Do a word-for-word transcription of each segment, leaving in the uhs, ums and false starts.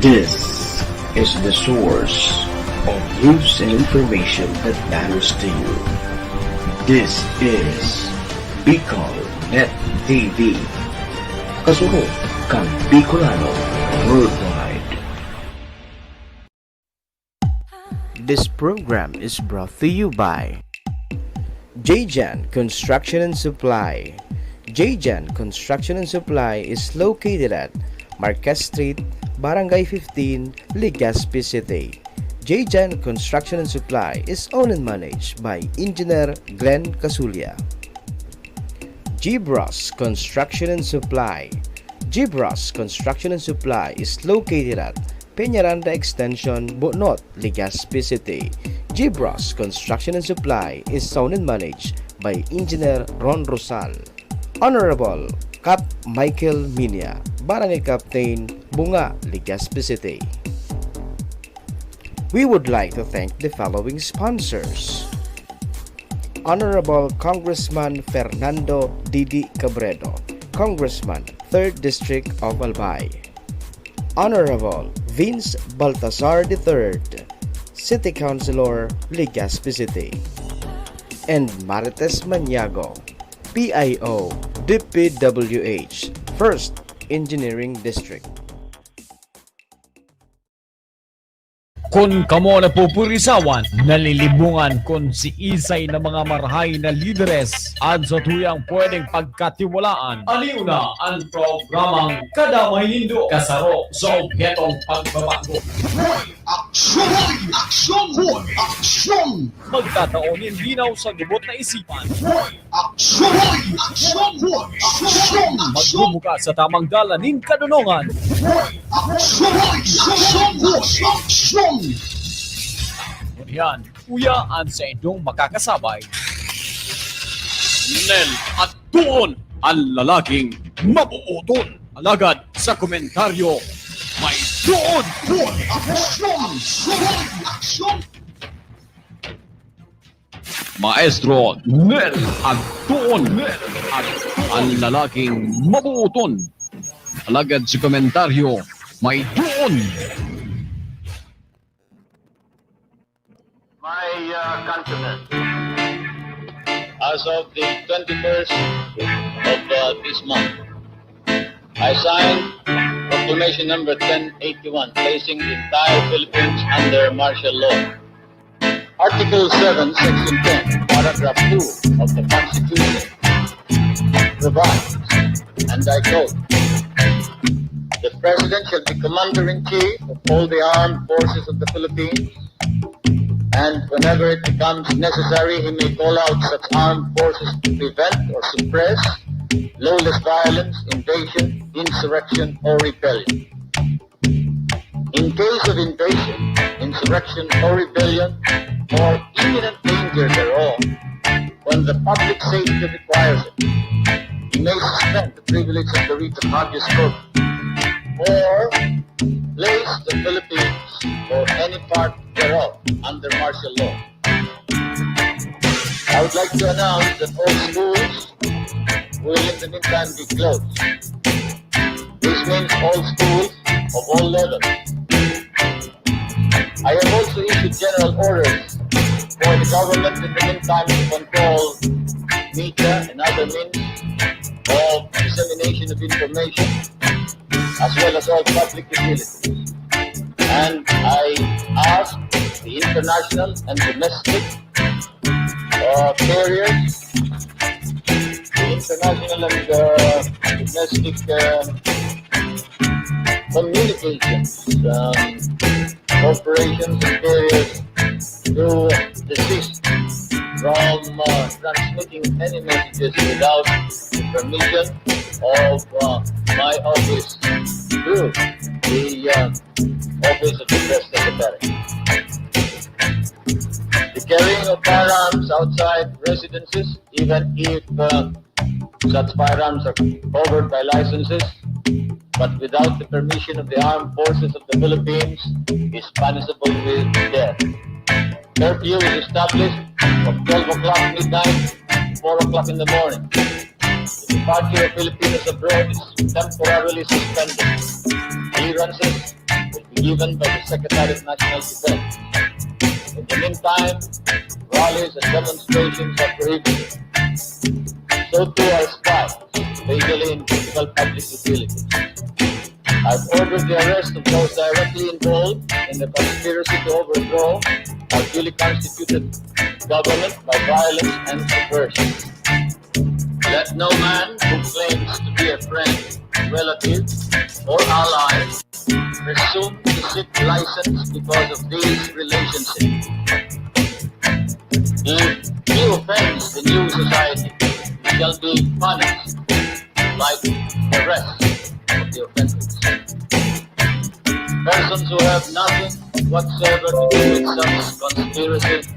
This is the source of news and information that matters to you. This is Bicol Net T V. Kasurog kan Bicolano worldwide. This program is brought to you by J J N Construction and Supply. J J N Construction and Supply is located at Marquez Street, Barangay fifteen, Legazpi City. J J N Construction and Supply is owned and managed by Engineer Glenn Casulia. Gibras Construction and Supply. Gibras Construction and Supply is located at Peñaranda Extension, Bunot, Legazpi City. Gibras Construction and Supply is owned and managed by Engineer Ron Rosal. Honorable Cap Michael Minia, Barangay Captain, Bunga, Legazpi City. We would like to thank the following sponsors: Honorable Congressman Fernando Didi Cabredo, Congressman, Third District of Albay. Honorable Vince Baltazar the third, City Councilor, Legazpi City. And Marites Maniago, P I O, D P W H, First Engineering District. Kun kamo napupurisawan, nalilibungan kun siisay na mga marahay na lideres an satuyang pwedeng pagkatiwalaan. Aliw na an programang Kadamay Nindo, kasaro sa obhetong pagbabago. Hoy! Aksyon! Hoy! Aksyon! Hoy! Aksyon! Magtatao nin linaw sa gubot na isipan. Hoy! Aksyon! Hoy! Aksyon! Hoy! Aksyon! Aksyon! Magbubuka sa tamang dalan nin kadonongan. Hoy! Aksyon! Hoy! Aksyon! Hoy! Aksyon! Ngunyan, uya an saindong makakasabay. Nel at Doon an lalaking mabuoton. Alagad sa komentaryo, may doon! Hoy! Aksyon! Hoy! Aksyon! Maestro Nel Anton. Nel Anton. Ang lalaking mabuoton. Alagad sa komentaryo, may doon! My, uh, countrymen. As of the twenty-first of, uh, this month, I signed Proclamation Number ten eighty-one, placing the entire Philippines under martial law. Article seven, Section ten, Paragraph two of the Constitution provides, and I quote, "The President shall be Commander-in-Chief of all the armed forces of the Philippines, and whenever it becomes necessary, he may call out such armed forces to prevent or suppress lawless violence, invasion, insurrection, or rebellion." In case of invasion, insurrection, or rebellion, or imminent danger thereof, when the public safety requires it, he may suspend the privilege of the writ of habeas corpus, or place the Philippines or any part thereof under martial law. I would like to announce that all schools will in the meantime be closed. This means all schools of all levels. I have also issued general orders for the government in the meantime to control media and other means of dissemination of information, as well as all public utilities. And I ask the international and domestic, uh, carriers, the international and, uh, domestic, uh, communications, um, corporations and carriers to desist from, uh, transmitting any messages without the permission of, uh, my office through the, uh, Office of the Press Secretary. The carrying of firearms outside residences, even if, uh, such firearms are covered by licenses, but without the permission of the armed forces of the Philippines, is punishable with death. Curfew is established from twelve o'clock midnight to four o'clock in the morning. The departure of Filipinos abroad is temporarily suspended. Clearances will be given by the Secretary of National Defense. In the meantime, rallies and demonstrations are prohibited. So too are strikes, especially in critical public utilities. I've ordered the arrest of those directly involved in the conspiracy to overthrow our duly constituted government by violence and subversion. Let no man who claims to be a friend, relative, or ally presume to seek license because of these relationships. If he offends the new society, he shall be punished like the rest of the offenders. Persons who have nothing whatsoever to do with such conspiracy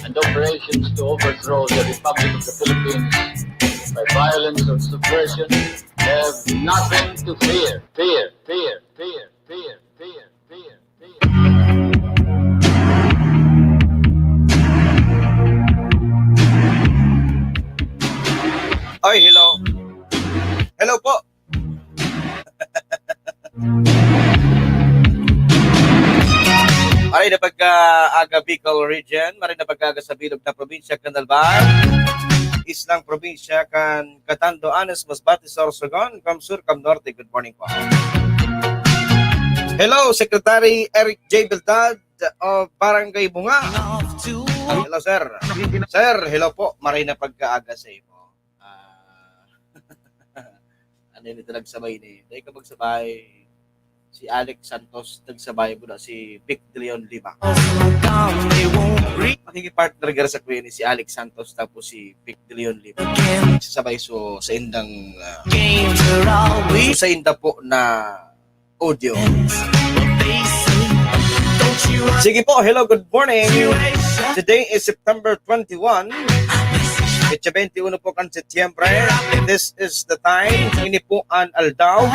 and operations to overthrow the Republic of the Philippines by violence or subversion have nothing to fear, fear, fear, fear, fear, fear, fear, fear, fear. Oy, hello. Hello po. Maray na pagkaaga, Bicol Region. Maray na pagkaaga sa bilog na probinsya kan Albay, islang probinsya kan Catanduanes, Masbate, Sorsogon, Kamsur, Kamnorte. Good morning po. Hello, Secretary Eric J Beltad of Barangay Bunga. Hello, sir. Sir, hello po. Maray na pagkaaga sa imo. Ah, ano yun, ito nagsabay ni, dahil ka magsabay, si Alex Santos, nagsabay mo na si Vic De Leon Lima. Makikipartner gara sa kuya ni si Alex Santos tapos si Vic De Leon Lima. Sasabay so sa indang, ah, so sa inda po na audio. Sige po, hello, good morning. Today is September twenty-one. Petsa twenty-one po kan Setyembre. This is the time. Ini po an aldaw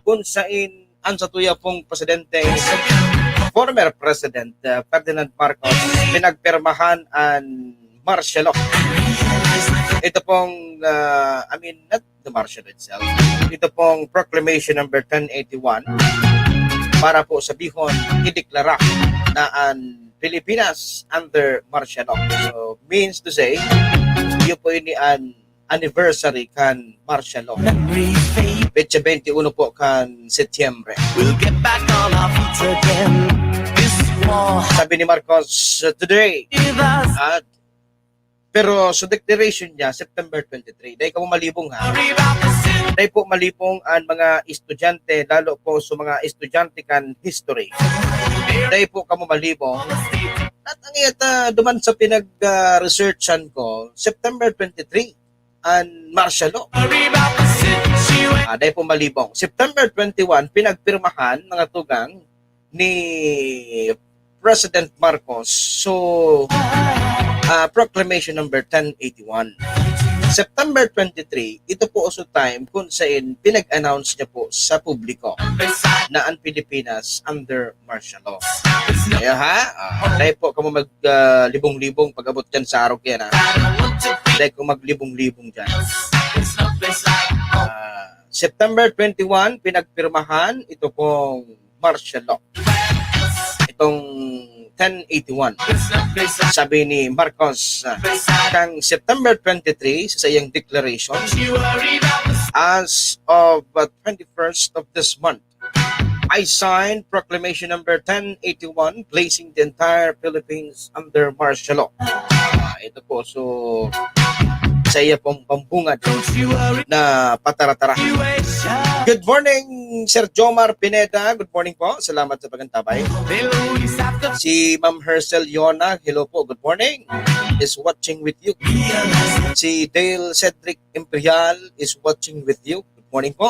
kung sain an satuya pong presidente, former President, uh, Ferdinand Marcos, pinagpirmahan an martial law. Ito pong, uh, I mean, not the martial law itself. Ito pong Proclamation number ten eighty-one para po sabihon, ideklara na an Pilipinas under martial law. So, means to say, iyo po ini an anniversary kan martial law. Petsa twenty-one po kan Setyembre. We'll get back on our feet again. This war Sabi ni Marcos, uh, today, is us. At, pero sa declaration niya, September twenty-three. Dahil kamo malibong, ha? Worry about the city. Dahil po malibong ang mga estudyante, lalo po sa mga estudyante kan history. Dahil po kamo malibong. At ang iyata, duman sa pinag-, ah, researchan ko, September twenty-three, an martial law. Worry about the situation. Ah, dahil po malibong. September twenty-one, pinagpirmahan, mga tugang, ni President Marcos. So, ah, Proclamation number ten eighty-one. September twenty-three, ito po so time kung sain pinag-announce niya po sa publiko na ang Pilipinas under martial law. Kaya ha, ah, dahil po kamo mag, ah, libong-libong pag-abot dyan sa araw kaya na. Dahil kung maglibong-libong dyan. Ah, September twenty-one, pinagpirmahan ito pong martial law. Itong ten eighty-one. Sabi ni Marcos, ah, kang September twenty-three, sa iyang declaration, as of, uh, twenty-first of this month, I signed Proclamation number ten eighty-one, placing the entire Philippines under martial law. Ah, ito po, so, sa iya pong pambungad na pataratara. Good morning, Sir Jomar Pineda. Good morning po. Salamat sa pag-antabay. Si Ma'am Hercel Yona, hello po. Good morning. Is watching with you. Si Dale Cedric Imperial is watching with you. Good morning po.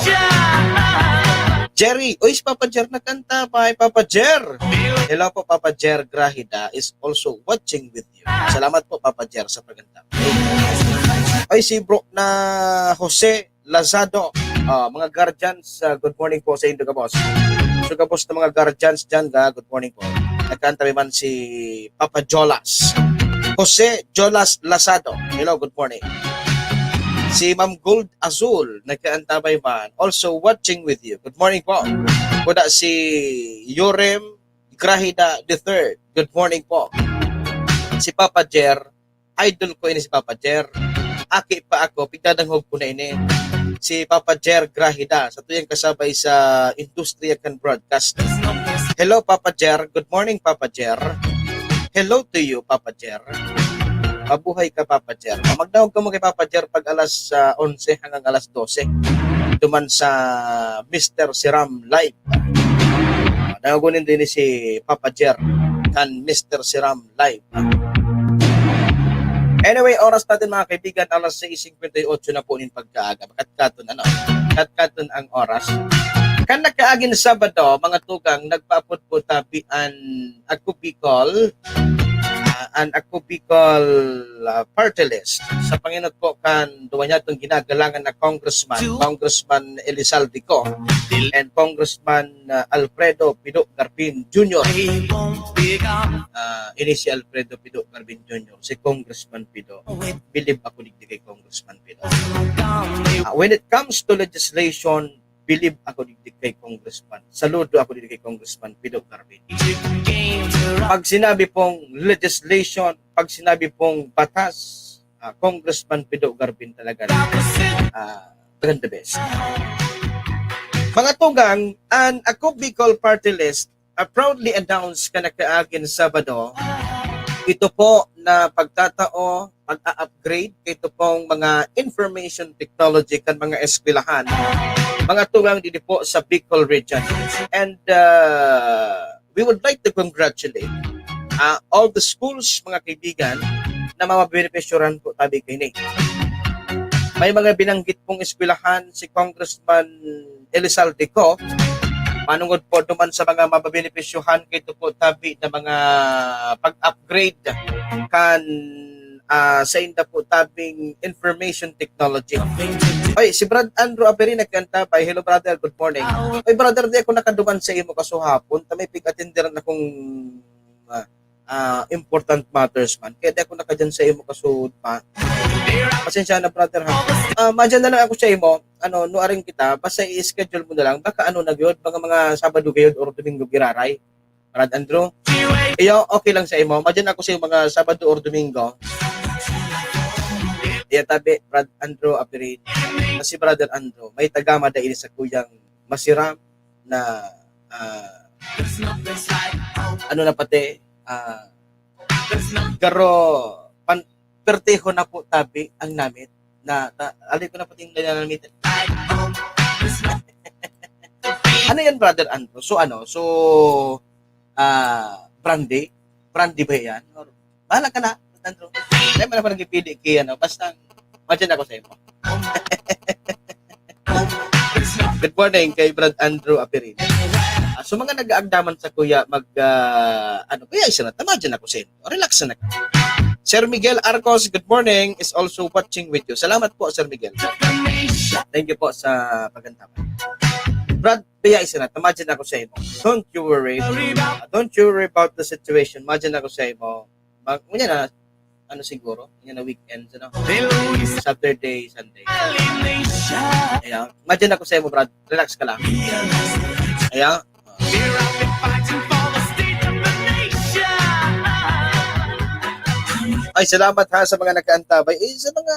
Jerry, uy, si Papa Jer nagkanta pa. Hi, Papa Jer. Hello po, Papa Jer Grahida is also watching with you. Salamat po, Papa Jer, sa pagkanta. Ay, si bro na Jose Lazado. Ah, mga guardians, ah, good morning po sa indo gabos. So, gabos na mga guardians dyan, ga, good morning po. Nagkanta man si Papa Jolas. Jose Jolas Lazado. Hello, good morning. Si Ma'am Gold Azul, nagkaantabay man. Also watching with you. Good morning po. Kuda si Yorem Grahida the third. Good morning po. Si Papa Jer, idol ko ini si Papa Jer. Aki pa ako, pigdadangog ko na ini. Si Papa Jer Grahida, sa tuyang kasabay sa industriya kan broadcast. Hello, Papa Jer. Good morning, Papa Jer. Hello to you, Papa Jer. Mabuhay ka, Papa Jer. Magdangog kamo kay Papa Jer pag alas, ah, onse hanggang alas dose. Duman sa Mister Siram Live. Ah, dangogon nindo ini si Papa Jer kan Mister Siram Live. Anyway, oras natin, mga kaibigan, alas sais singkwenta y otso na po nin pagkaaga. Katkaton, ano? Katkaton ang oras. Kan nakaaging Sabado, mga tugang, nagpaapod po tabi an Ako Bicol, ah, an Ako Bicol, ah, Party List. Sa pangenot po kan duwa niyatong ginagalangan na congressman, Congressman Elizalde Co, and Congressman, ah, Alfredo Pido Garbin Junior. Ah, ini si Alfredo Pido Garbin Junior, si Congressman Pido. Bilib ako digdi kay Congressman Pido. Ah, when it comes to legislation, bilib ako digdi kay Congressman. Saludo ako digdi kay Congressman Pido Garbin. Pag sinabi pong legislation, pag sinabi pong batas, ah, Congressman Pido Garbin talaga, ah, talagang the best. Mga tugang, an Ako Bicol Party List, ah, proudly announced kan nakaaging Sabado, ito po na pagtatao, pag-a-upgrade, ito pong mga information technology kan mga eskwelahan, mga tugang didi po sa Bicol Region. And, ah, we would like to congratulate, ah, all the schools, mga kaibigan, na mabenepisyoran po tabi kaini. May mga binanggit pong eskwelahan si Congressman Elizalde Co, manungod po duman sa mga mabebenepisyohan kaito po tabi na mga pag-upgrade kan, ah, sainda po tabing information technology. Oy, si Brad Andrew Aperin nagkaantabay. Hello, brother. Good morning. Oy, brother, di ako nakaduman sa imo kasuhapon. Ta may pig-atenderan akong, ah, ah, important matters man. Kaya di ako nakadyan sa imo kasud pa. Pasensya na, brother, ha. Ah, madyan na lang ako sa imo. Ano, nuaring kita, basta i-schedule mo na lang. Baka ano na gyud, mga, mga Sabado gayud or Domingo giraray. Brad Andrew? Iyo, okay lang sa imo. Madyan ako sa imo mga Sabado or Domingo. Iya tabi, Brad Andrew Apirin. Na si Brother Andrew, may tagama da ini sa kuyang masiram na, ah, ano na pati, ah, garo, pan-, perteho na po tabi ang namit na, ta-, alay ko na pati yung nananamit. Ano yan, Brother Andrew? So, ano? So, ah, brandy? Brandy ba yan? Or, bahala ka na, Brother Andrew. Dahil mo naman nagpipili kay, ano, basta, madyan ako sa imo. Good morning kay Brad Andrew Apirin. Ah, so, mga nag-aagdaman sa kuya, mag, ah, ano, kuya, isa na, tama dyan ako sa inyo. Relax na ka. Sir Miguel Arcos, good morning, is also watching with you. Salamat po, Sir Miguel. Thank you po sa pagkantaman. Brad, kaya isa na, tama dyan ako sa imo. Don't you worry. Ah, don't you worry about the situation. Madyan ako sa imo. Mag, ngunyan na, ano siguro? Ngunyan na weekend, ano? Saturday, Sunday. Ayan. Madyan ako sa imo, Brad. Relax ka lang. Ayan. Ay, salamat ha sa mga nagkaantabay. Eh, sa mga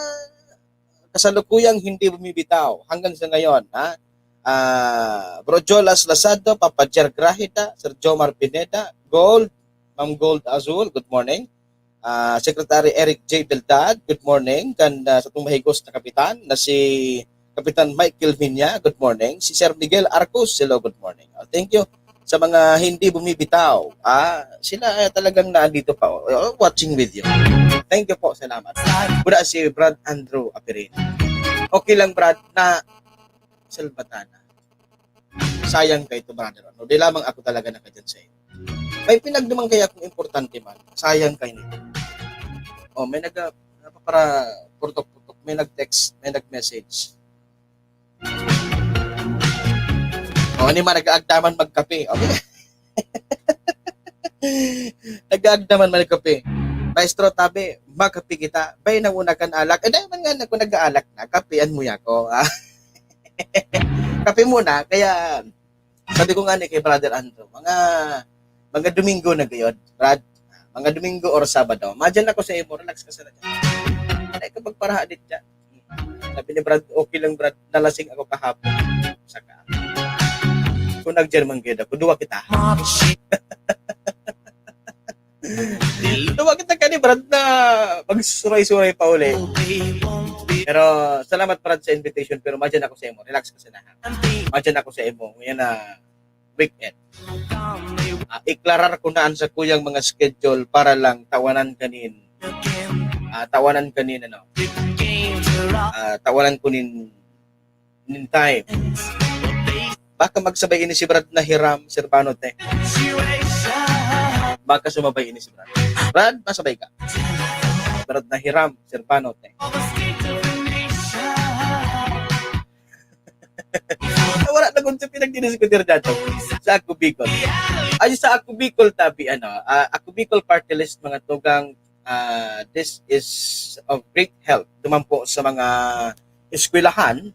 kasalukuyang hindi bumibitaw hanggang sa ngayon, ha? Ah, Bro Jolas Lazado, Papa Jer Grahita, Sir Jomar Pineda, Gold, Ma'am Gold Azul, good morning. Ah, Secretary Eric J Beltad, good morning. Kan, ah, sa tumahigos na kapitan na si Kapitan Michael Minya, good morning. Si Sir Miguel Arcos, hello, good morning. Oh, thank you. Sa mga hindi bumibitaw, ah, sila, eh, talagang naandito pa, oh, watching with you. Thank you po, salamat. Muna si Brad Andrew Apirin. Okay lang, Brad, na salbatana. Sayang kaito, brother. Ano, di lamang ako talaga nakadyan sa iyo. May pinagduman kaya kung importante man. Sayang kayo nito. Oh, may nag-, napapara-, putok-putok, may nag-text, may nag-message. Oh, ano man, nag-aagdaman magkape. Okay. Nag-aagdaman magkape. "Maestro, tabi, makape kita." "Bay, nanguna kan alak." "Eh, dai man nga ako nag-aalak na, kapean mo ako." Ah. Kape muna, kaya sabi ko nga ni kay Brother Andrew, mga, mga Domingo na gayod, Brad. Mga Domingo or Sabado. Madyan ako sa imo, relax ka sana dyan. Ay, kapag paraha dit dyan. Sabi ni Brad, "Okay lang, Brad. Nalasing ako kahapon." Saka, kung nag-German grade ako, duwa kita. Duwa kita ka ni Brad na magsuray-suray pa uli. Pero salamat, Brad, sa invitation. Pero madyan ako sa imo. Relax ka sana. Madyan ako sa imo. Ngayon na weekend. Ah, iklarar ko na ang sakuyang mga schedule para lang tawanan kanin. Ah, tawanan kanin, ano. Ah, tawanan ko nin, nin time. Baka magsabay ini si Brad na Hiram, Sir Bano, te. Baka sumabay ini si Brad. Brad, masabay ka. Brad na Hiram, Sir Bano, te. Wala na kung sa pinagdidiskutir dyan. Sa Ako Bicol. Ay, sa Ako Bicol, tabi, ano, ah, Ako Bicol Party List, mga tugang, ah, this is of great help. Duman po sa mga eskwelahan,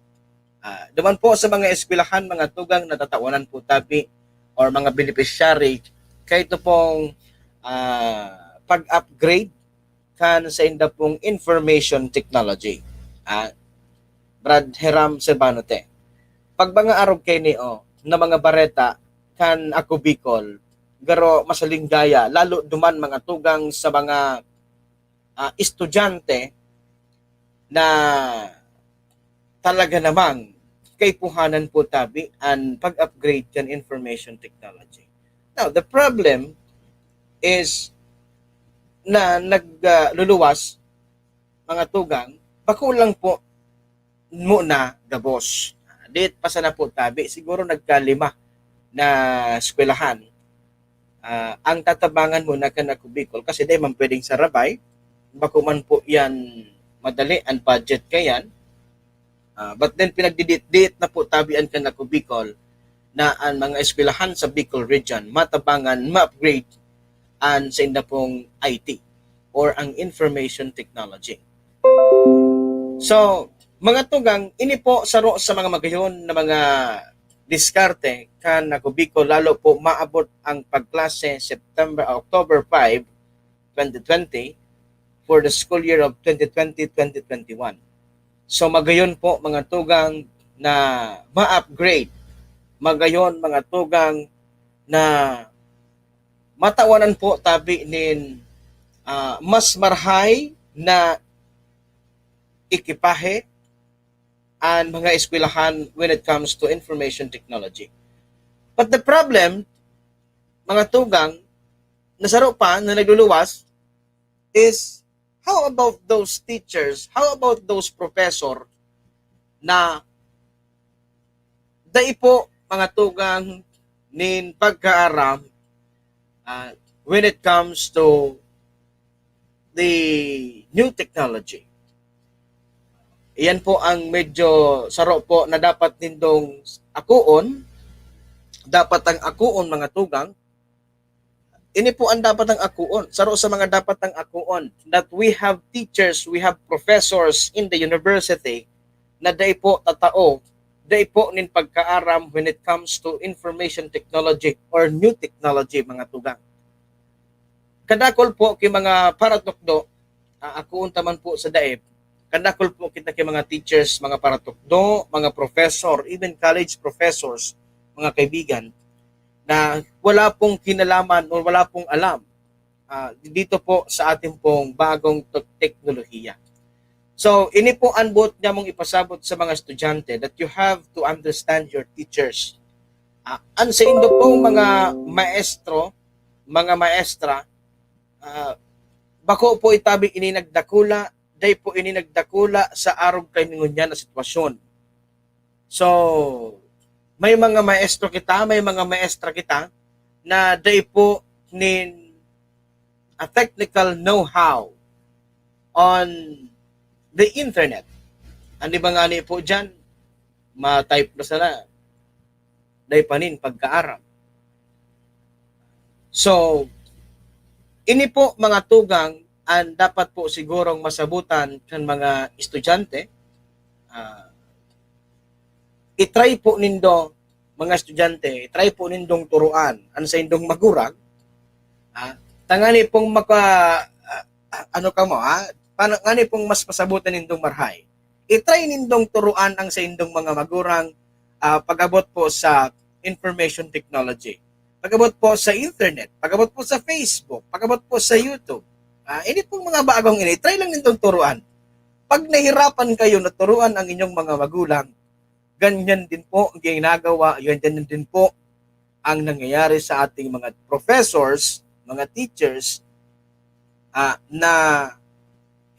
ah, duman po sa mga eskwelahan, mga tugang, natatawanan po tabi or mga beneficiary, kaya ito pong, ah, pag-upgrade kan sa inda pong information technology. Ah, Brad Heram Cerbano, te. Pag mga arog kaini, oh, na mga bareta kan Ako Bicol, garo masalinggaya, lalo duman mga tugang sa mga, ah, estudyante na talaga namang kaipuhanan po tabi an pag-upgrade kan information technology. Now, the problem is na nag, ah, luluwas, mga tugang, bako lang po muna gabos. Dit pa sana po tabi, siguro nagkalima na eskwelahan. Ah, ang tatabangan muna kan Ako Bicol, kasi di man pwedeng sarabay, bako man po yan madali, ang budget kayan. Ah, but then, pinagdidit-dit na po tabi an kan Ako Bicol na ang mga eskwelahan sa Bicol Region matabangan, ma-upgrade an sa inda pong I T or ang information technology. So, mga tugang, ini po saro sa mga magayon na mga diskarte kan Ako Bicol, lalo po maabot ang pagklase September, October five, twenty twenty, for the school year of twenty twenty, twenty twenty-one. So, magayon po, mga tugang, na ma-upgrade. Magayon, mga tugang, na matawanan po tabi nin, ah, mas marahay na ekipahe an mga eskwelahan when it comes to information technology. But the problem, mga tugang, na saro pa na nagluluwas is, how about those teachers? How about those professor na dai po, mga tugang, nin pagkaaram, ah, when it comes to the new technology? Iyan po ang medyo saro po na dapat nindong akuon, dapat ang akuon, mga tugang. Ini po ang dapat ang akuon, saro sa mga dapat ang akuon, that we have teachers, we have professors in the university na dai po tatao, dai po nin pagkaaram when it comes to information technology or new technology, mga tugang. Kadakol po ki mga paratukdo, ah, akuon ta man po sa daip, kadakol po kita ki mga teachers, mga paratukdo, mga professor, even college professors, mga kaibigan, na wala pong kinalaman o wala pong alam, ah, dito po sa ating pong bagong tek-, teknolohiya. So, ini po ang buot niya mong ipasabot sa mga estudyante, that you have to understand your teachers. Ah, ang sa indo pong mga maestro, mga maestra, ah, bako po itabi ini nagdakula, dai po ini nagdakula sa arog kan ngunyan na sitwasyon. So, may mga maestro kita, may mga maestra kita na dai po nin a technical know-how on the internet. Ano ba nga ni po dyan? Ma-type na sana. Dai pa nin pagkaaram. So, ini po, mga tugang, an dapat po sigurong masabutan kan mga estudyante, ah, i-try po nindo, mga estudyante, i-try po nindong turuan an saindong magurang, ah, tangani pong maka-, ah, ano kamo, ha? Tangani pong mas masabutan nindong marahay. I-try nindong turuan ang saindong mga magurang, ah, pag-abot po sa information technology. Pag-abot po sa internet, pag-abot po sa Facebook, pag-abot po sa YouTube. Ah, ini pong mga bagong ini, try lang nindong turuan. Pag nahirapan kayo na turuan ang inyong mga magulang, ganyan din po ang ginagawa, ganyan din po ang nangyayari sa ating mga professors, mga teachers, ah, na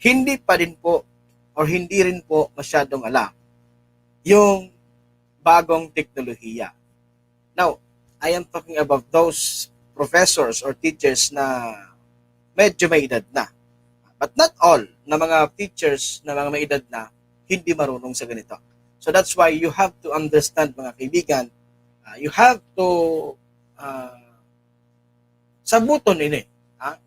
hindi pa din po or hindi rin po masyadong alam yung bagong teknolohiya. Now, I am talking about those professors or teachers na medyo may edad na. But not all na mga teachers na mga may edad na hindi marunong sa ganito. So that's why you have to understand, mga kaibigan, ah, you have to, ah, sabuton ini, ha?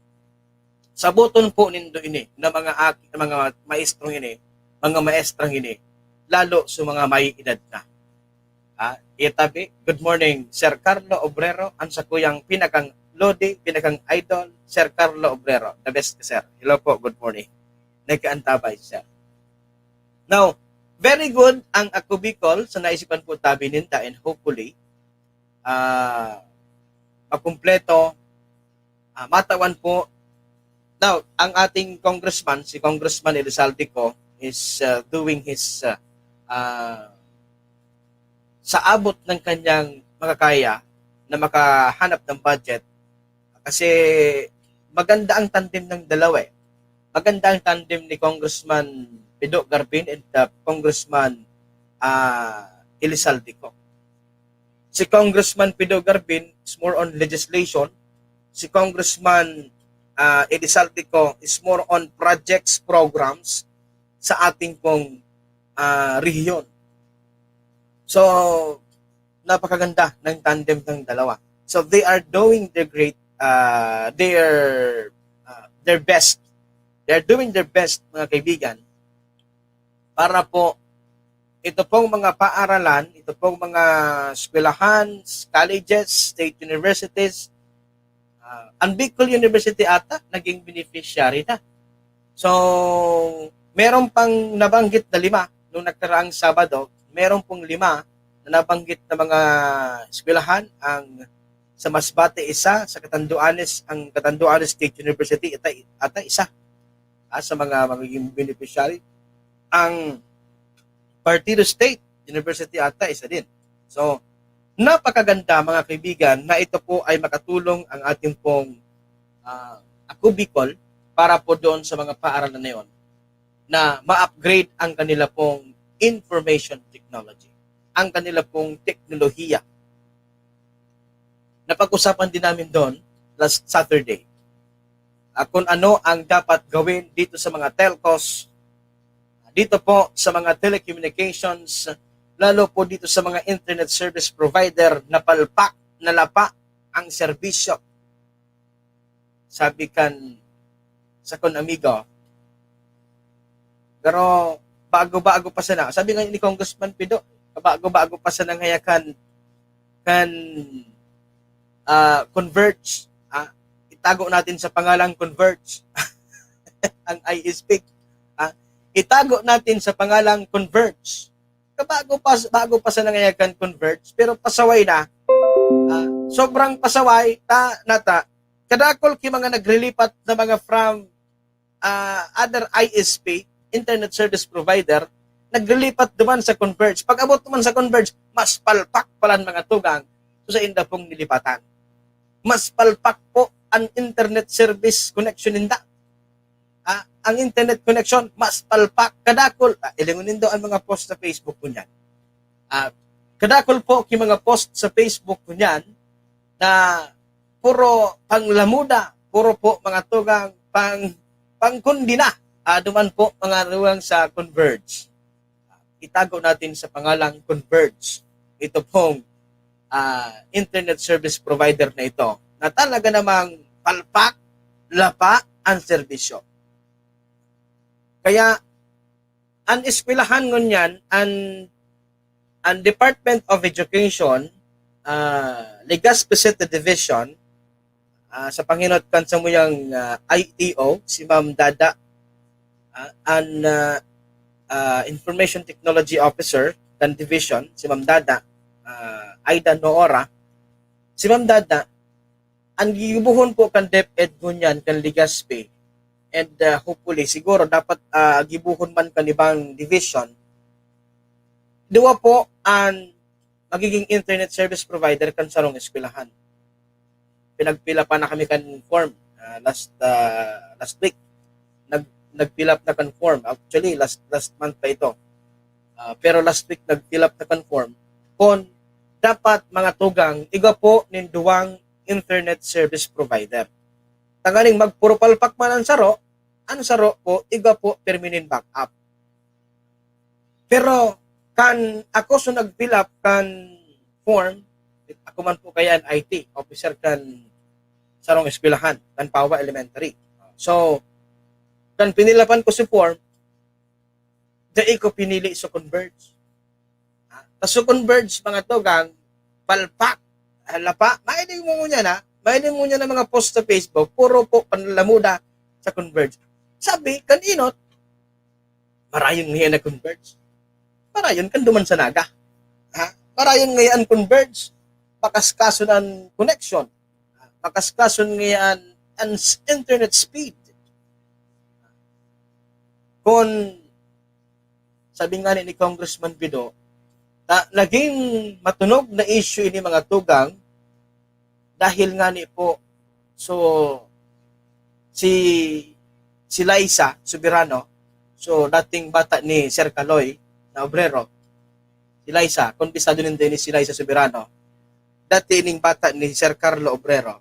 Sabuton po nindo ini na mga aki-, mga maestrong ini, mga maestrang ini, lalo sa mga may edad na. Ha? Itabi, "Good morning, Sir Carlo Obrero, ang sakuyang pinakang lodi, pinakang idol, Sir Carlo Obrero. The best, sir." Hello po, good morning. Nagkaantabay, sir. Now, very good ang Ako Bicol sa naisipan po tabi ninda, and hopefully, ah, makumpleto, ah, matawan po. Now, ang ating congressman, si Congressman Elizalde Co, is, ah, doing his, ah, ah, sa abot ng kanyang makakaya na makahanap ng budget, kasi maganda ang tandem ng dalawa eh. Maganda ang tandem ni Congressman Pido Garbin and, uh, Congressman, ah, Elizalde Co. Si Congressman Pido Garbin is more on legislation. Si Congressman, ah, Elizalde Co is more on projects, programs sa ating pong, ah, rehiyon. So, napakaganda ng tandem ng dalawa. So, they are doing their great, ah, their, ah, their best. They are doing their best, mga kaibigan, para po ito pong mga paaralan, ito pong mga eskwelahan, colleges, state universities, ah, ang Bicol University ata naging beneficiary na. So, meron pang nabanggit na lima nung nakaraang Sabado, meron pong lima na nabanggit na mga eskwelahan, ang sa Masbate isa, sa Catanduanes, ang Catanduanes State University, ata, ata isa, ah, sa mga magiging beneficiary. Ang Partido State University ata, isa din. So, napakaganda, mga kaibigan, na ito po ay makatulong ang ating pong, ah, Ako Bicol para po doon sa mga paaralan na yon na ma-upgrade ang kanila pong information technology, ang kanila pong teknolohiya. Napag-usapan din namin doon last Saturday, ah, kung ano ang dapat gawin dito sa mga telcos, dito po sa mga telecommunications, lalo po dito sa mga internet service provider na palpak, na lapa ang serbisyo. Sabi kan sakon amigo, pero bago-bago pa sana. Sabi nga ni Congressman Pido, bago-bago pa sana ngaya kan, kan, ah, Converge. Ah, itago natin sa pangalang Converge. Ang I S P. Ah, itago natin sa pangalang Converge. Kabago pa, bago pa sana ngaya kan Converge, pero pasaway na. Ah, sobrang pasaway, ta, nata, kadakol ki mga nagrilipat na mga from, ah, other I S P, internet service provider, nagrilipat duman sa Converge. Pag-abot naman sa Converge, mas palpak pala ang mga tugang sa inda pong nilipatan. Mas palpak po ang internet service connection ninda. Ah, ang internet connection, mas palpak, kadakol. Ah, ilingon nindo ang mga post sa Facebook ko niyan. Ah, kadakol po ki mga post sa Facebook ko niyan na puro panglamuda, puro po mga tugang pang, pangkundina. Ah, duman po mga tugang sa Converge. Itago natin sa pangalang Converge. Ito pong, ah, internet service provider na ito na talaga namang palpak, lapa ang serbisyo. Kaya, an eskwelahan ngunyan, an, an Department of Education, ah, Legazpi City Division, ah, sa pangenot kan samuyang, ah, I T O, si Ma'am Dada, ah, an, ah, ah, Information Technology Officer kan division, si Ma'am Dada, ah, Aida Noora. Si Ma'am Dada, an gigibohon po kan DepEd ngunyan, kan Legazpi, and, ah, hopefully, siguro dapat, ah, gibohon man kan ibang division, duwa po an magiging internet service provider kan sarong eskwelahan. Pinag-fill up na kami kan form, ah, last, ah, last week. Nag-, nag-fill up na kan form. Actually, last, last month pa ito. Ah, pero last week, nag-fill up na kan form. Kung dapat, mga tugang, igwa po nin duwang internet service provider. Tanganing magpuro palpak man an saro, an saro po, igwa po pirmi nin backup. Pero kan ako so nag-fill up kan form, ako man po kaya an I T officer kan sarong eskwelahan, kan Pawa Elementary. So, kan pinilapan ko si form, dai ko pinili so Converge. Ah, ta so Converge, mga tugang, palpak, ah, lapa, mahiling mo niya na, mahiling mo niya na mga post sa Facebook, puro po panlamuda sa Converge. Sabi, kan inot, marayon niya na Converge. Marayon kan duman sa Naga. Ha? Marayon niya an Converge, makaskaso na an connection. Makaskaso niya an, an s-, internet speed. Kung sabi nga ni, ni Congressman Bido, ta, naging matunog na issue ini, mga tugang, dahil nga ni po, so, si, si Liza Soberano, so, dating bata ni Sir Kaloy na obrero, si Liza, kung bisado nindo ni si Liza Soberano, dati ining bata ni Sir Carlo Obrero,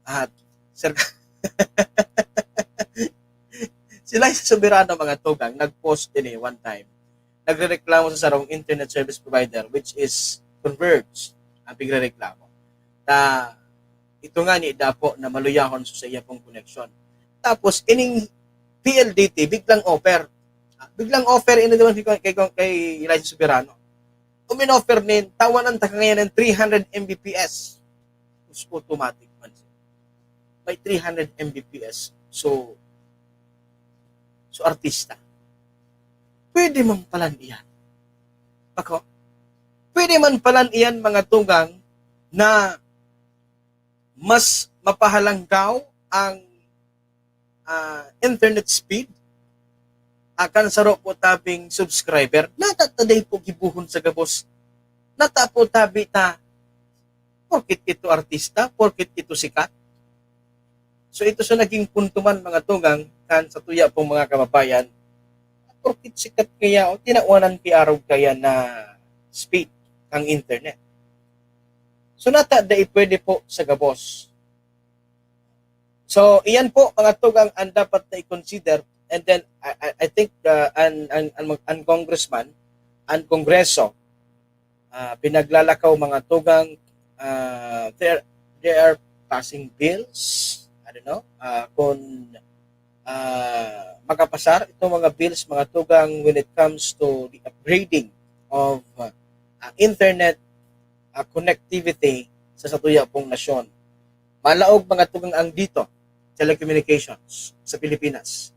at Sir, si Liza Soberano, mga tugang, nag-post ini one time. Nagrereklamo sa sarong internet service provider, which is Converge, ang pigrereklamo. Na ito nga ni dapo na maluyahon sa iya pong koneksyon. Tapos, ining P L D T, biglang offer. Ah, biglang offer, ini naman kay, kay, kay Liza Soberano. Umin-offer nin, tawanan ta ka ngayon ng three hundred M B P S. Tapos automatic man siya. May three hundred M B P S. So, so artista. Pwede man palan iyan. Bako? Pwede man palan iyan, mga tugang, na mas mapahalanggaw ang, ah, internet speed, akan saro po tabing subscriber, nata ta dai po gibohon sa gabos. Nata po tabi ta, porkit ito artista, porkit ito sikat. So, ito sa naging punto man, mga tugang, kan sa tuya pong mga kababayan, porkit sikat kaya o tinawanan ki arog kaya na speed ang internet. So, nata dai pwede po sa gabos. So, iyan po, mga tugang, ang dapat na i-consider. And then, I, I, I think, uh, an, an, an, an congressman, an kongreso, ah, pinaglalakaw, mga tugang, ah, there, they are passing bills, I don't know, ah, kung, ah, makapasar itong mga bills, mga tugang, when it comes to the upgrading of, ah, ah, internet, ah, connectivity sa satuya pong nasyon. Malaog, mga tugang, ang DITO Telecommunications sa Pilipinas.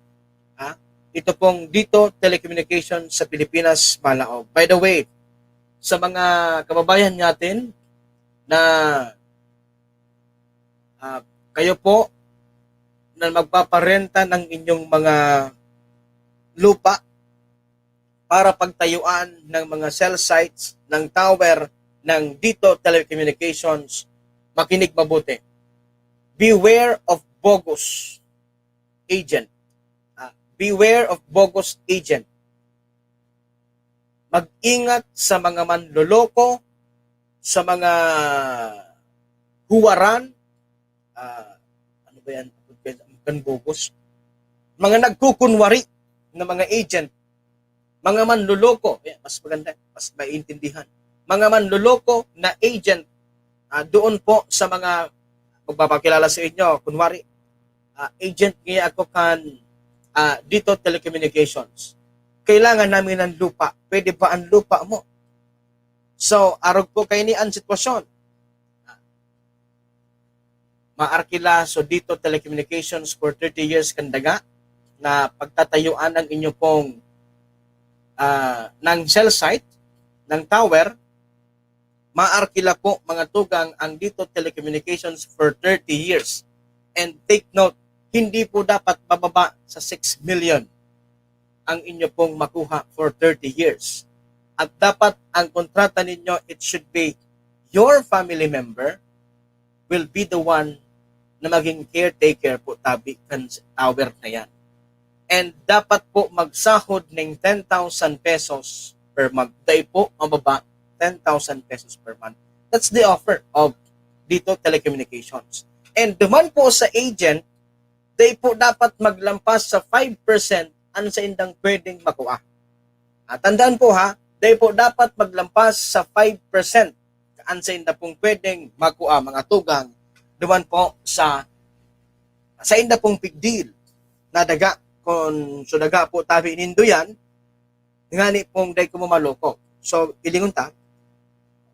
Ha? Ito pong DITO Telecommunications sa Pilipinas, malaog. By the way, sa mga kababayan natin na, ah, kayo po na magpaparenta ng inyong mga lupa para pagtayuan ng mga cell sites ng tower ng DITO Telecommunications, makinig mabuti. Beware of bogus agent. Ah, beware of bogus agent. Mag-ingat sa mga manloloko, sa mga huwaran, ah, ano ba yan? Kan bogus. Mga nagkukunwari na mga agent, mga manloloko, eh, mas maganda, mas maiintindihan. Mga manloloko na agent, ah, doon po sa mga magpapakilala sa inyo, kunwari, ah, agent niya ako kan, ah, Dito Telecommunications. Kailangan namin ng lupa. Pwede ba ang lupa mo? So, arog po kaini an sitwasyon. Maarkila so Dito Telecommunications for thirty years kan daga na pagtatayuan ang inyo pong, ah, ng cell site, ng tower. Maarkila po, mga tugang, ang Dito Telecommunications for thirty years. And take note, hindi po dapat bababa sa six million ang inyo pong makuha for thirty years. At dapat ang kontrata ninyo, it should be your family member will be the one na maging caretaker po tabi kan tower na yan. And dapat po magsahod ng ten thousand pesos per month. Dai po mababa, ten thousand pesos per month. That's the offer of Dito Telecommunications. And duman po sa agent, dai po dapat maglampas sa five percent ang saindang pwedeng makua. Ah, tandaan po ha, dai po dapat maglampas sa five percent ang sainda pong pwedeng makua, mga tugang, duman po sa sainda pong pigdil na daga. Kung so daga po tabi nindo yan, ngani pong dai ko mamaloko. So, ilingon ta,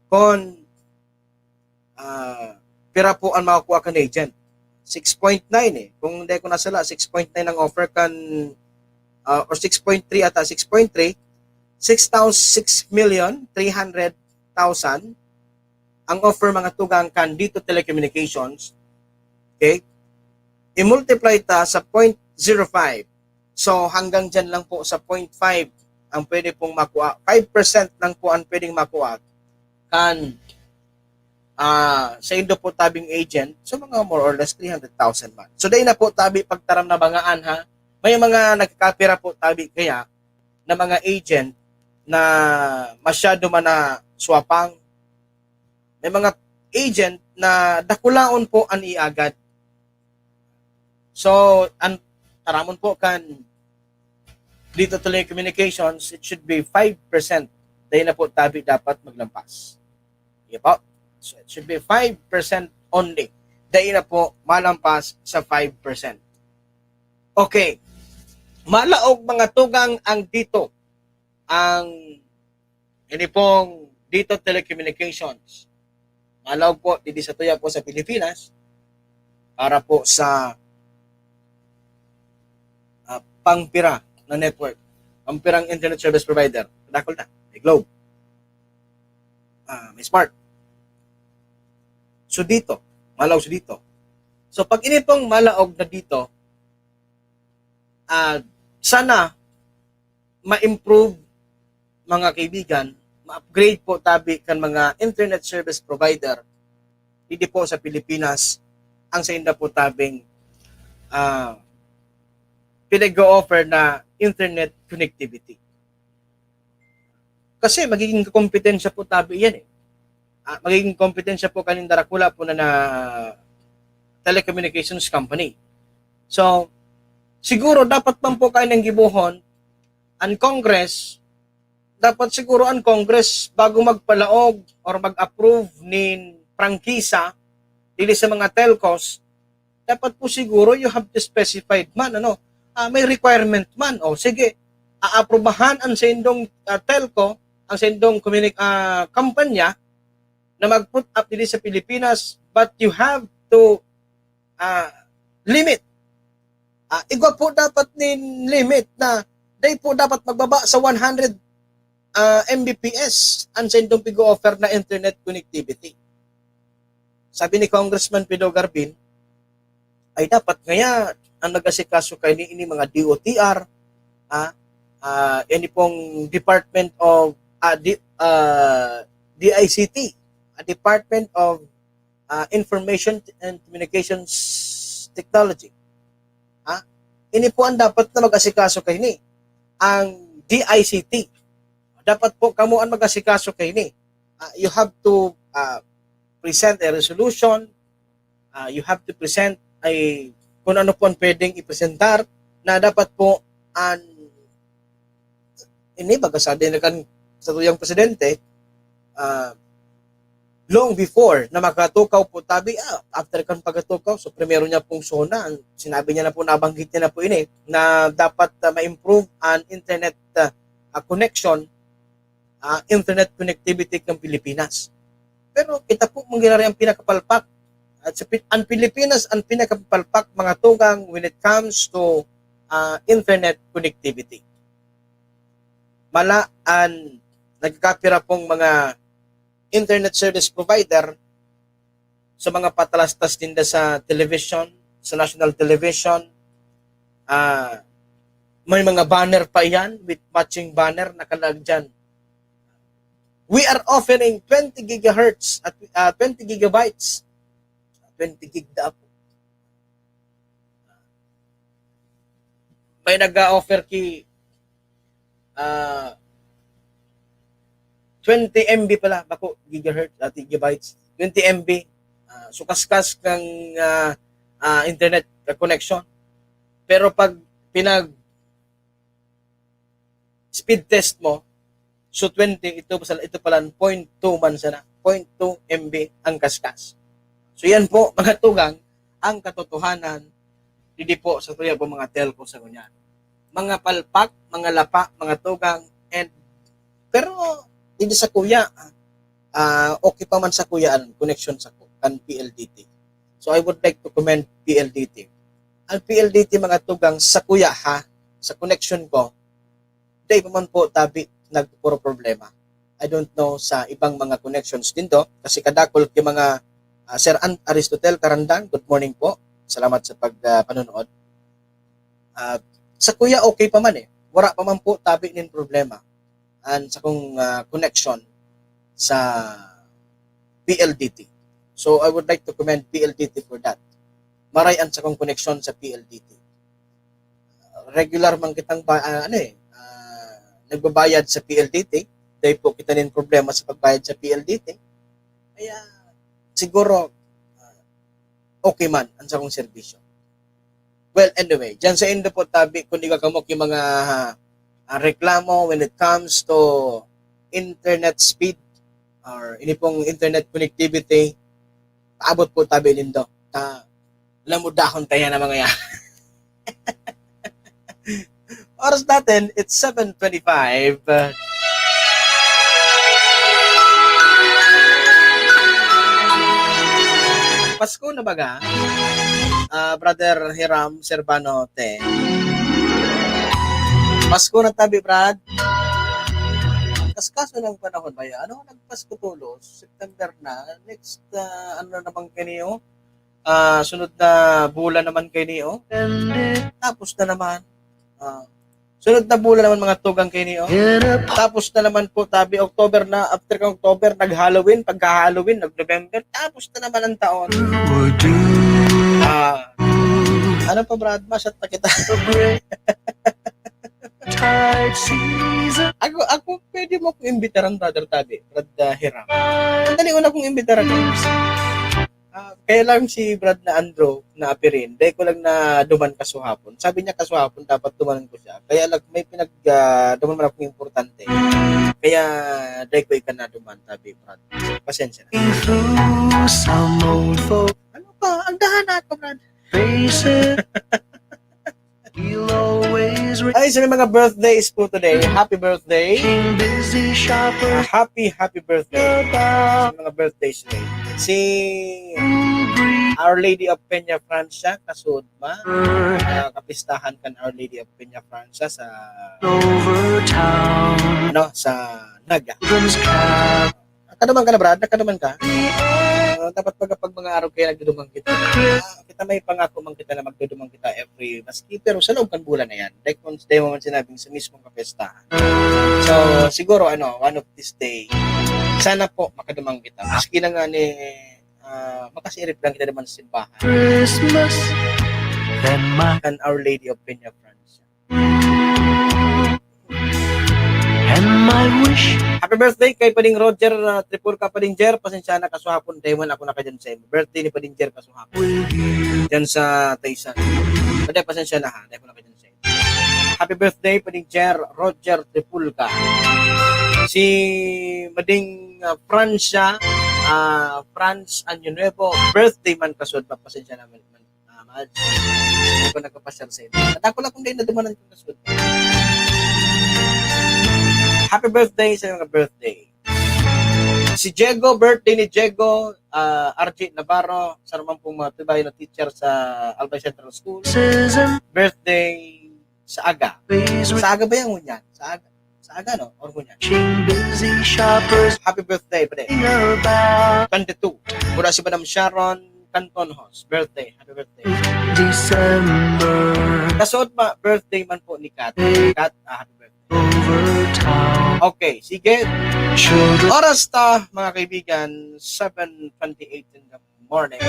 kung, ah, pira po ang makukuha kan agent? Six point nine eh. Kung dai ko nasala, six point nine ang offer kan, ah, or six point three ata, six point three, six thousand, six million three hundred thousand ang offer, mga tugang, kan Dito Telecommunications. Okay? I-multiply ta sa point zero five. So, hanggang dyan lang po sa point five ang pwede pong makuha. Five percent lang po ang pwedeng makuha kan, ah, saindo po tabing agent. So, mga more or less three hundred thousand man. So, dai na po tabi pagtaram na bangaan, ha? May mga nagkakapira po tabi kaya na mga agent na masyado man na swapang. May mga agent na dakulaon po an iagad. So, an taramon po kan Dito Telecommunications, it should be five percent. Dai na po tabi dapat maglampas. Di po? So, it should be five percent only. Dai na po malampas sa five percent. Okay. Malaog, mga tugang, ang Dito. Ang ini pong Dito Telecommunications. Malaog po, didi sa tuya po sa Pilipinas, para po sa, ah, pangpira na network. Pangpirang internet service provider. Dakul na. May Globe. Ah, may Smart. So Dito. Malaog so Dito. So pag ini pong malaog na Dito, ah, sana ma-improve, mga kaibigan, ma-upgrade po tabi kan mga internet service provider didi po sa Pilipinas ang sainda po tabing, ah, pinag-o-offer na internet connectivity. Kasi magiging kompetensya po tabi yan eh. Ah, magiging kompetensya po kaning darakula po na, na telecommunications company. So, siguro dapat man po kayo nang gibohon, ang Congress, dapat siguro ang Congress bago magpalaog or mag-approve nin prangkisa dili sa mga telcos, dapat po siguro you have to specified man, ano, ah, may requirement man. O sige, aaprubahan ang saindong, ah, telco, ang saindong communic-, ah, kampanya na mag-put up dili sa Pilipinas, but you have to, ah, limit. Ah, igwa po dapat nin limit na dai po dapat magbaba sa one hundred, ah, M B P S ang saindong pig-o-offer na internet connectivity. Sabi ni Congressman Pido Garbin, ay dapat ngaya ang nag-asikaso kaini, ini mga D O T R, ah, ah, ini pong Department of, ah, di-, ah, D I C T, ah, Department of, ah, Information and Communications Technology. Ha? Ini po ang dapat na mag-asikaso kaini, ang D I C T. Dapat po kamo ang mag-asikaso kaini. Ah, you have to, ah, present a resolution, ah, you have to present ay kung ano po ang pwedeng ipresentar na dapat po an ini, baga sabi na kan satuyang presidente, ah, long before na makatukaw po tabi, ah, after kan pagkatukaw, so primero niya pong SONA, ang sinabi niya na po, nabanggit niya na po ini, na dapat, ah, ma-improve ang internet, ah, ah, connection, ah, internet connectivity kan Pilipinas. Pero kita po, mangyayari ang pinakapalpak. At sa Pi-, ang Pilipinas, ang pinakapalpak, mga tugang, when it comes to, ah, internet connectivity. Mala ang nagkakapira pong mga internet service provider sa mga patalastas ninda sa television, sa national television. Ah, may mga banner pa iyan with matching banner nakalaag dyan. We are offering twenty gigahertz at, ah, twenty gigabytes. Twenty gig da po. May nag-offer ki, ah, twenty M B pala, bako, gigahertz, ah, gigabytes, twenty M B. Ah, so kaskas kang, ah, ah, internet connection. Pero pag pinag speed test mo, so twenty, ito, ito pala, point two man sana, point two M B ang kaskas. So yan po, mga tugang, ang katotohanan, didi po sa tuya po mga telco sa ngunyan. Mga palpak, mga lapa, mga tugang, and, pero, didi sa kuya, ah, okay pa man sa kuya, ang connection sa ku-, kan P L D T. So, I would like to commend P L D T. Ang P L D T, mga tugang, sa kuya, ha, sa connection ko, dai pa man po tabi nagpupuro problema. I don't know sa ibang mga connections din to, kasi kadakol ki mga, ah, Sir An-, Aristotel Karandang, good morning po. Salamat sa pag, ah, panonood. Ah, sa kuya, okay pa man eh. Wara pa man po tabi nin problema an sakong, ah, connection sa P L D T. So, I would like to commend P L D T for that. Maray an sakong connection sa P L D T. Regular man kitang ba, ah, ano eh, ah, nagbabayad sa P L D T. Dai po kita nin problema sa pagbayad sa P L D T. Kaya, siguro, ah, okay man ang sakong serbisyo. Well, anyway, dyan sa indo po tabi, kung iga kamo ki mga, ah, reklamo when it comes to internet speed or ini pong internet connectivity, paabot po tabi nindo. Ta, lamudahon tayo na mga yan. Oras natin, it's seven twenty-five. Pasko na baga, ah, Brother Hiram Servano Te? Pasko na tabi, Brad. Kaskaso ng panahon ba yan? Ano, nagpasko tulos? September na. Next, ah, ano na naman kayo? Ah, sunod na bulan naman kayo niyo. Tapos na naman. Ah, sunod na bulan naman, mga tugang, kayo niyo. Tapos na naman po, tabi, October na. After kang October, nag-Halloween. Pagka-Halloween, nag-November. Tapos na naman ang taon. Ah, ano pa, Brad? Masyat na kita. Ako, ako, pwede mo akong imbitaran, Brother Tabi, Brad, ah, Hiram. Dali, una kong imbitaran. Ah, kaya lang si Brad na Andrew na apirin, dai ko lang naduman kasuhapon. Sabi niya kasuhapon, dapat dumanan ko siya. Kaya lang, may pinag, ah, duman man akong importante. Kaya dai ko ika naduman, Tabi, Brad. Pasensya na. Ano pa? Ang dahan na ako, Brad. Ay, sa may mga birthdays po today, happy birthday. Ah, happy, happy birthday. Sa mga birthdays today. Si Our Lady of Peña Francia, kasud ma. Ah, kapistahan kan Our Lady of Peña Francia sa, ano, sa Naga. Nakaduman ka na, Brad? Nakaduman ka? Ah, dapat pag, pag mga araw kaya nagduduman kita. Ah, kita may pangako man kita na magduduman kita every, maski, pero sa loob kan bulan na yan. Like, kung dai mo man sinabing sa mismong kapistahan. So, siguro, ano, one of this day, sana po makaduman kita. Maski na nga ni, ah, makasirip lang kita naman sa simbahan. Christmas, then my Kan Our Lady of Peña Francia. And my wish. Happy birthday kay Pading Roger, ah, Tripulca, Pading Jer. Pasensya na, kasuhapon, dai man ako nakadyan sa imo. Birthday ni Pading Jer kasuhapon. Dyan sa Taysan. Pwede, pasensya na ha, dai ako nakadyan sa imo. Happy birthday, Pading Jer, Roger Tripulca. Si Mading, ah, Francia, Ah, Franz Año Nuevo, birthday man kasuod, pasensya na man, ah, Mads. Hindi ko nagpapasyal sa inyo. At ako lang kung di na dumanan kung kasuod. Happy birthday sa mga birthday. Si Diego, birthday ni Diego, ah, R J Navarro, sa naman pong mga tibay na teacher sa Albay Central School. Birthday sa aga. Sa aga ba yan, ngunyan? Sa aga. Sa aga, no? Or ngunyan? Happy birthday, pre. Twenty-two. Mula si Madam Sharon Cantonhos. Birthday. Happy birthday. December. Kasuod pa, birthday man po ni Kat. Kat, ah, happy birthday. Okay, sige. Oras ta, mga kaibigan, seven twenty-eight in the morning.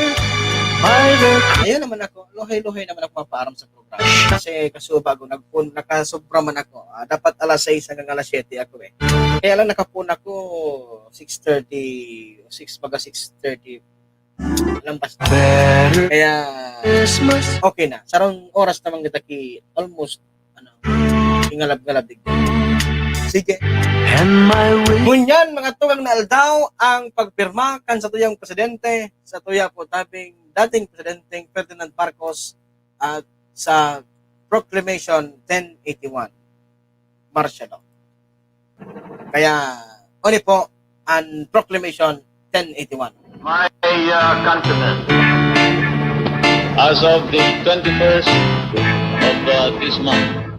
Ayun naman ako, luhay-luhay naman ako mapaaram sa programa. Kasi kasuba ako, nagpun, nakasobra man ako. Ah, dapat alas sais hanggang alas siyete ako eh. Kaya lang nakapun ako six thirty, six, baga six thirty. Lampas na. Kaya, okay na. Sarong oras naman kita ki almost, ano, ingalab-ngalab digdi. Sige. Ngunyan, mga tugang na aldaw, ang pagpirma kan satuyang presidente, satuya po tabing dating presidenteng Ferdinand Marcos at sa Proclamation ten eighty-one, martial law. Kaya, uni po, an Proclamation ten eighty-one. My uh, countrymen, as of the twenty-first of uh, this month,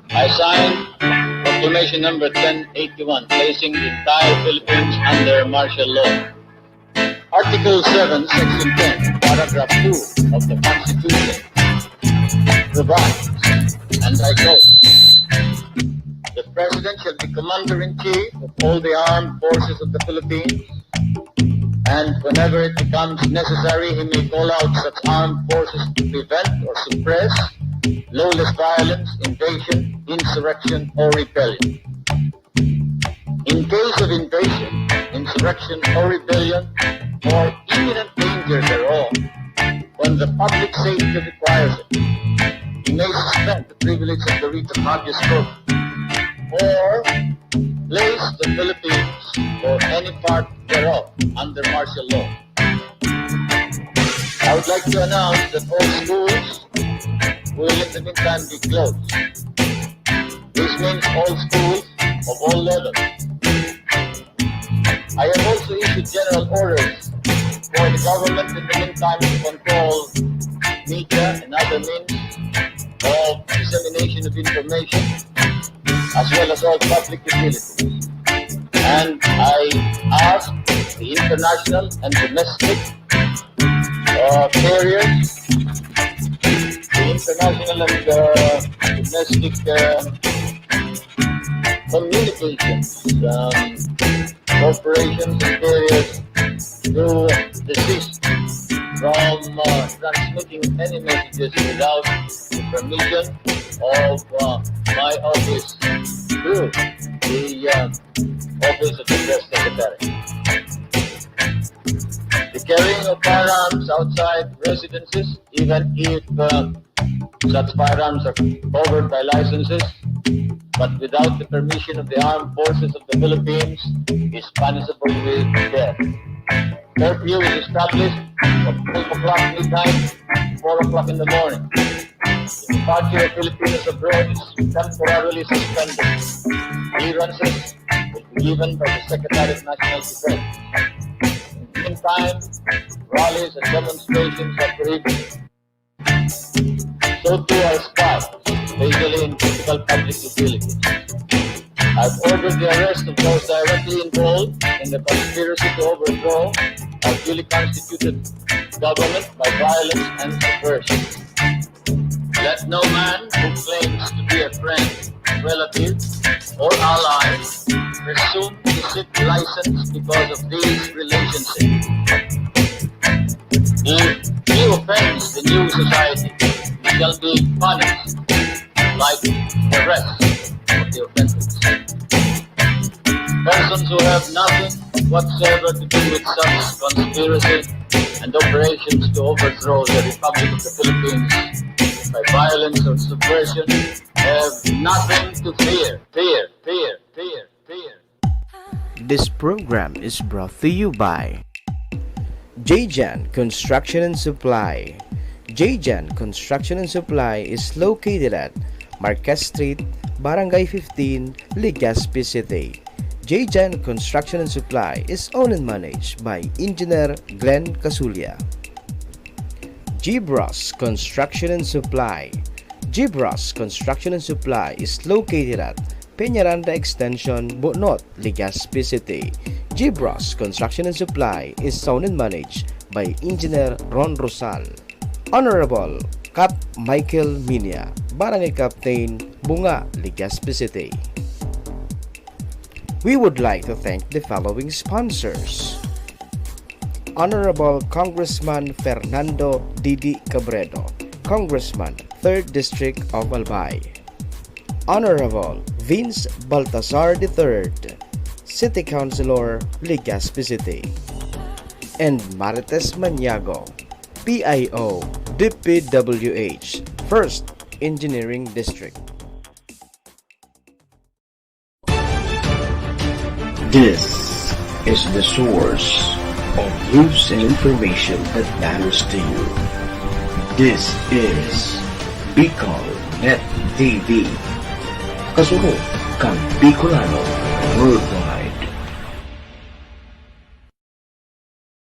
I signed Proclamation Number ten eighty-one, placing the entire Philippines under martial law. Article seven, Section ten, Paragraph two of the Constitution provides, and I quote, "The President shall be Commander-in-Chief of all the armed forces of the Philippines, and whenever it becomes necessary, he may call out such armed forces to prevent or suppress lawless violence, invasion, insurrection, or rebellion." In case of invasion, insurrection, or rebellion, or imminent danger thereof, when the public safety requires it, he may suspend the privilege of the writ of habeas corpus, or place the Philippines or any part thereof under martial law. I would like to announce that all schools will in the meantime be closed. This means all schools of all levels. I have also issued general orders for the government in the meantime to control media and other means of dissemination of information, as well as all public utilities. And I ask the international and domestic uh, carriers, the international and uh, domestic uh, communications um, corporations and carriers to desist from uh, transmitting any messages without the permission of uh, my office through the uh, office of the press secretary. The carrying of firearms outside residences, even if uh, such firearms are covered by licenses, but without the permission of the armed forces of the Philippines, is punishable with death. Curfew is established from twelve o'clock midnight to four o'clock in the morning. The departure of Filipinos abroad is temporarily suspended. Clearances will be given by the Secretary of National Defense. In the meantime, rallies and demonstrations are prohibited. So too are spy, especially in critical public utilities. I've ordered the arrest of those directly involved in the conspiracy to overthrow our duly constituted government by violence and coercion. Let no man who claims to be a friend, relative, or ally presume to seek license because of these relationships. If he offends the new society, he shall be punished like the rest of the offenders. Persons who have nothing whatsoever to do with such conspiracy and operations to overthrow the Republic of the Philippines by violence or suppression have nothing to fear, fear, fear, fear, fear, fear. This program is brought to you by J J N Construction and Supply. J J N Construction and Supply is located at Marquez Street, Barangay fifteen, Legazpi City. J J N Construction and Supply is owned and managed by Engineer Glenn Casulia. Gibras Construction and Supply. Gibras Construction and Supply is located at Peñaranda Extension, Bunot, Legazpi City. Gibras Construction and Supply is owned and managed by Engineer Ron Rosal. Honorable Cap Michael Minia, Barangay Captain, Bunga, Legazpi City. We would like to thank the following sponsors: Honorable Congressman Fernando Didi Cabredo, Congressman, third District of Albay. Honorable Vince Baltasar the third, City Councilor, Legazpi City. And Marites Maniago, P I O, D P W H, first Engineering District. This is the source of news and information that matters to you. This is Bicol Net T V. Kasunod kan Bicolano Worldwide.